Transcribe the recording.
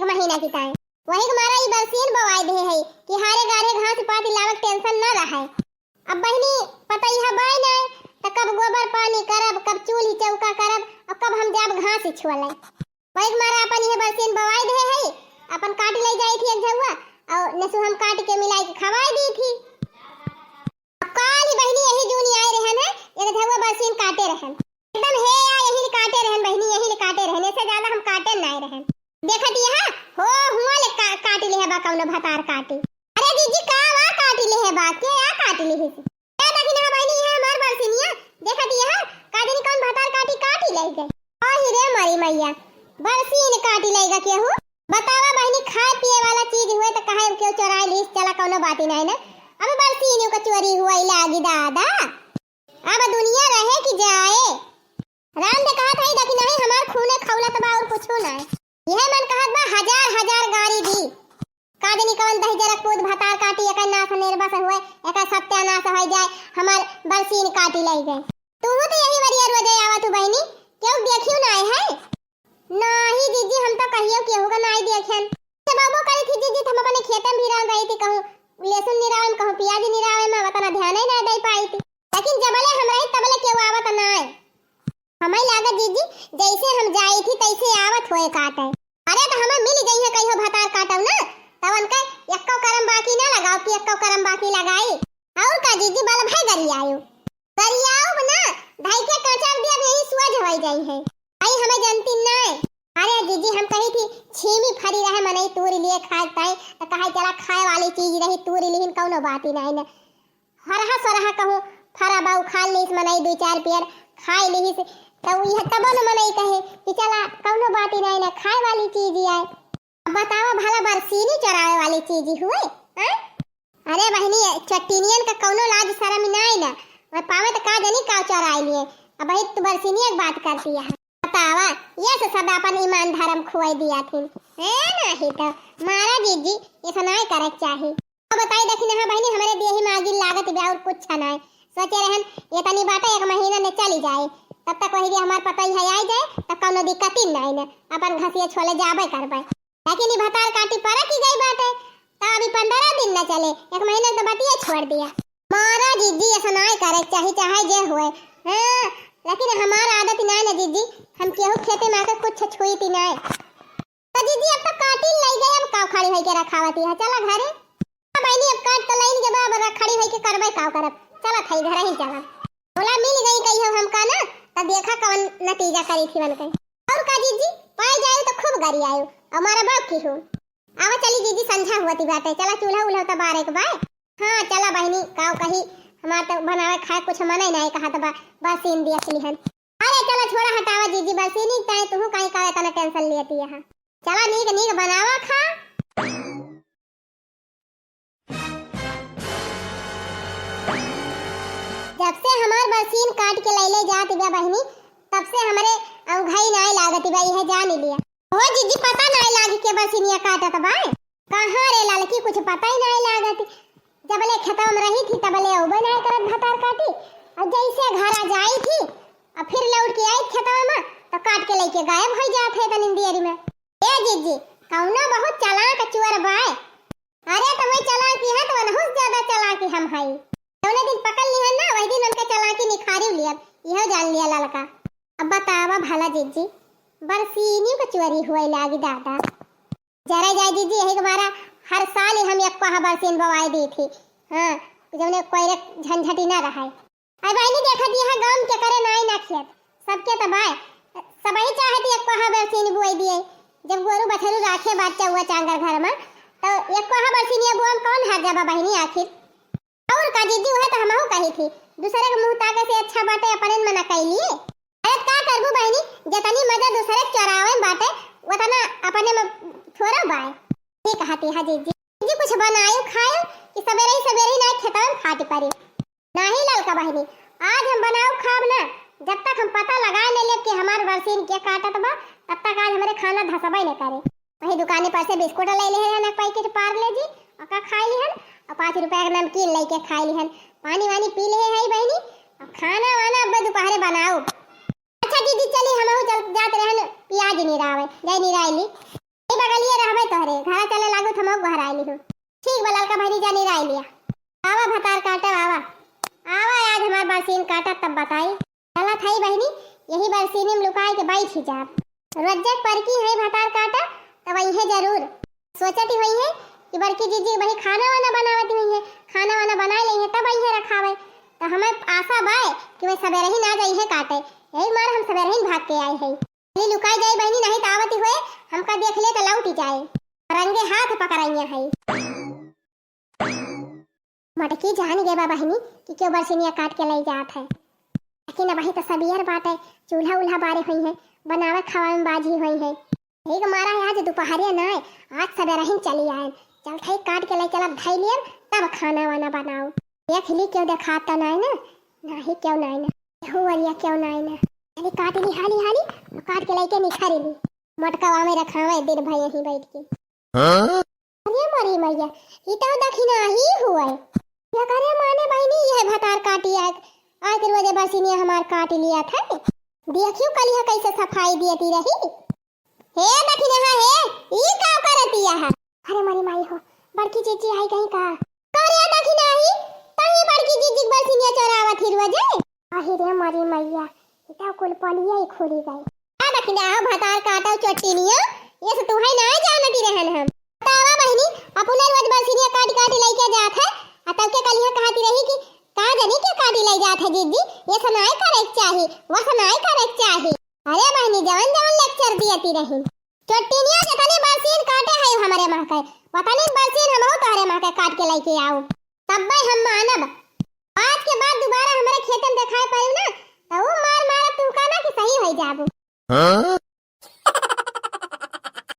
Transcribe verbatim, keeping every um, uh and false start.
महीना की ताई। वही के मारा ई बरसीन बोआई दे है कि हारे गारे घास पात लावक tension न रहे। अब बहिनी पतइहा बाय नाय, त कब गोबर पानी करब, कब चूल्ही चौका करब, और कब हम जाब घास छोले। वही के मारा अपन इहे बरसीन बोआई दे है, अपन काट ले जाई थी एक झउआ, और नसु हम काट के मिलाई के खवाई दी थी। अब काली बहिनी यही जून आए रहन है, एक झउआ बरसीन काटे रहन। एकदम हे या यही काटे रहन बहिनी, यही काटे रहन, ऐसे ज्यादा हम काटे नाय रहन। देखत यह हो हुआ ले का-, काट ले है बा कौनो भतार काटी। अरे जीजी का वा काट ले है बा, के या काट ले है? ए देखी ना बहिनी, यह हमार बरसीनिया, देखत यह का जानी कौन भतार काटी काटी ले गए। ओही रे मोरी मैया, बरसीन काटी ले गए केहू। बतावा बहिनी, खाए पिए वाला चीज हुए त कहे केहू चोराए लीस, चला कौनो बात ही नाय ना। अब बरसीनियों का चोरी हुआ लागी दादा। अब दुनिया रहे कि जाए। राम दे कहत है, देखी नहीं हमार खूने खौलत बा और कुछो नाय। यह मन कहत बा हजार हजार गारी दी। का जानी कौन दही जरा कूद भतार काटी, एकर नाश निर्बस हुए, एकर सत्यानाश हो जाए, हमार बरसीन काटी ले गए। तू तो यही वरिया रोजे आवा तू बहिनी, केहू देखियो नाय है? नाही जीजी, हम तो कहियो केहू का नाय देखेन। जब आबो करी थी जीजी, त हम अपने खेते में भी रह गई थी, कहूँ लहसुन निरावे में, कहूँ प्याज निरावे में, उतना ध्यान ही नाय दे पाई थी। लेकिन जबले हम रही तबले केहू आवत नाय। हमें लागत जीजी, जैसे हम जाई थी तैसे आवत होए काटे। अरे त हमें मिल गई है कहियो भतार काटब ना, तब उनके एक्को करम बाकी ना लगाओ कि एक्को करम बाकी लगाई। और का जीजी, बल भाई गरियायो। गरियाओ ना, धाई के कांचा भी अब यही सुअज हो जाई है। आई हमें जनती नाय। अरे जीजी, हम कही थी छीमी फरी रहे मनई तूरी लिए खाए ताई, त कहे चला खाए वाली चीज रही तूरी लिहिन, कौनो बात ही नाय ना। हरहा सरहा कहूँ फरा बा उखाड़ लीस मनई दू चार पेड़ खाए लीस, त यह तबो न मनई कहे कि चला कौनो बात ही नाय ना, खाए वाली चीज ही आए। अब बतावा भला बरसीनी चोरावे वाली चीज ही हुए, हैं? अरे बहिनी, चट्टीनियन का कौनो लाज शरम नाय ना, वह पावे त का जानी का चोराए लिए। अब भाई तू बरसीनिया की बात करती है। बतावा, ये से सब अपन ईमान धर्म खोए दिया थी। ए नाही तो, मारा जीजी, ये से नाय करे के चाही। अब बताई देखी ना बहिनी, हमरे देही में आगी लागत बा और कुछ नाय। सोचे रहन, ये तनी बाटे एक महीना में चली जाए, तब तक वही जे हमार पतई है आई जाए, तब कौनो दिक्कत ही नाय ना, अपन घसिया छोले जाबे करबे। लेकिन ई भतार काटी परक ही गई बाटे, त अभी पंद्रह दिन न चले, एक महीना तो बतिया छोड़ दिया। मारा जीजी, ऐसा नाय करे के चाही, चाहे जे होए। हाँ, लेकिन हमार आदत नाय ना जीजी, हम केहू खेते में आके कुछ छुई थी नाय। तो जीजी, अब तो काटी लई गए, अब का खड़ी होई के रखावती है, चला घरे। अब बहिनी, अब काट तो लाइन के बा, अब खड़ी होई के करबे का करब, चला थाई घर ही चला। बोला मिल गई कहियो हमका ना, तब देखा कौन नतीजा करी थी बनके। और का जीजी, पाई जायु तो खूब गरियायु, हमारा बाप की हो। आवा चली जीजी, संझा हुआ थी बाटे, चला चूल्हा उल्हा तो बारे के बाय। हाँ चला बहिनी, काव कही, हमार तो बनावे खाए कुछ मना ही नहीं कहा तो बा, बस सीन दिया चली हन। अरे चला छोड़ा हटावा जीजी, बस सीनी ताई तू काई का इतना tension लेती है। चला नीक नीक बनावा खा। जब से हमार बरसीन काट के लैले जात बा बहिनी, तब से हमरे औंघाई नाय लागत बा, इहे जान लिया। हो जीजी, पता नाय लागी के बरसीनिया काटत बा। कहाँ रे ललकी, कुछ पता ही नाय लागत। जबले खेतवा में रही थी, तबले औबे नाय करत भतार काटी। और जैसे घर आ जाई थी, और फिर लौट के आई खेतवा में, तो काट के लेके गायब हो जात है तनी देरी में। ए जीजी, कौनो बहुत चालाक चोर बाय। अरे, त वही चालाकी है, त वनहु से ज्यादा चालाकी हम हई। जौने दिन पकड़ लिहन ना, वही दिन उनके चालाकी निखारी लियब, इहो जान लिया ललका। अब बतावा भला जीजी, बरसीनी के चोरी हुए लागी दादा। जरा जाए जीजी, यही के मारा हर साल ही हम एक कोहा बरसीन बोवाई दी थी। हाँ, जौने कोई रे झंझटी ना रहे। अरे बहिनी, देखत यह गाँव के करे नाई ना खेत, सबके त बाय। सबही चाहत एक कोहा बरसीन बुआई दिए। जब गोरू बछरू राखे बात चौआ चांगर घर में, तो एक कोहा बरसीनिया बुआ में कौन हर जबा बहिनी आखिर? और का जीजी, वह तो हमहू कही थी, दूसरे के मुंह ताके से अच्छा बाटे अपने में न कैली। अरे का करबू बहिनी, जतनी मजा दूसरे के चोरावे में बाटे, उतना अपने में थोड़ा बाय। ठीक कहती है जीजी। जीजी, कुछ बनायो खायो कि सवेरे ही सवेरे ही ना खेतवा में फाटी पड़ी। नाही ललका बहिनी, आज हम बनाओ खाब ना, जब तक हम पता लगाए न लेब कि हमार बरसीन के काटत बा, तब तक आज हमरे खाना धसबे न करे। वही दुकाने पर से बिस्कुट ले ले हन, एक पैकेट पार्ले जी, ओका खाई लिहन, और पाँच रुपया के नमकीन लेके खाई लिहन, पानी वानी पी ले है बहिनी। अब खाना वाना अब दोपहरे बनाओ। अच्छा दीदी, चली हमहू चल जात रहन प्याज निरावे, जाई निराई ली। ए बगलिए रहबे अरे, घरा चले लागू, त हमहू गोहराइ लिहू। ठीक बा, ललका बहिनी, जा निराइ लिया। आवा भतार काटा, आवा। आवा, आज हमार बरसीन काटा, तब बताई। चलत हई बहिनी, यही बरसीनी में लुकाइ के बैठ ही जाब। रोज जग परकी है भतार काटा, तब अइहे जरूर। सोचत ही होइहे कि बड़की जीजी बही खाना वाना बनावत होइहे, खाना वाना बनाइ लेइहे, तब अइहे रखावे। त हमें आसा बाय कि वे सबेरहिन आ जइहे काटे, यही मारे हम सबेरहिन भाग के आए हई। चली लुकाइ जाई बहिनी, नाहीं त आवत ही होए, हमका देख ले त लौटि जाए। रंगे हाथ पकड़इहे हई। मटकी जान गए बा बहिनी कि केउ बरसिनिया काट के लइ जात है। लेकिन अबही त सबेर बाटे, चूल्हा उल्हा बारे होइहे, बनावे खावे में बाझी होइहे। यही के मारे आज दुपहरिया नाहीं, आज सबेरहिन चली आएन। चलत हई काट के लइ चलब धइ लियन, तब खाना वाना बनाउ। देख ली केउ देखात त नाहीं न, नाहीं केउ नाहीं न। केहू वरिया केउ नाहीं न। चली काट ली हाली हाली, काट के लइके निखर ली। मटकवा में रखावे दिन भर यहीं बैठ के। हाँ? अरे मोरी मैया, ई तो दखिनाही हुए। एकरे माने बहिनी, यह भतार काटी आए, आए के रोजे बरसिनिया हमार काट लिया था। देखियो कलिहा कैसे सफाई दियती रही। हे दखिनहा हे, ई का करतिया है? अरे मोरी माई हो, बड़की जीजी आई गई का? का रे दखिनही, तही बड़की जीजी के बरसिनिया चोरावत ही रोजे? अही रे मोरी मैया, ई तो कुल पलिया ही खुली गई। आ दखिनहा भतार काटो चोटिनिया, ये से तुहई ना जानती रहन हम। बतावा बहिनी, अपने रोज बरसिनिया काट काट लइके जात है, आ तब के कलिहा कहती रही कि का जानी के काटी लइ जात है जीजी, ये से नाहीं करे के चाही, वो से नाहीं करे के चाही। अरे बहिनी, जवन जवन lecture दियती रही। चोटिनिया जतने बरसीन काटे है हमरे महके, वतने बरसीन हमहू तोहरे महके काट के लइके आउब। तब्बे हम मानब। आज के बाद दुबारा हमरे खेते में देखाए पड़ू ना, त ऊ मार मारब तुहका ना कि सही होइ जाबू। हाँ?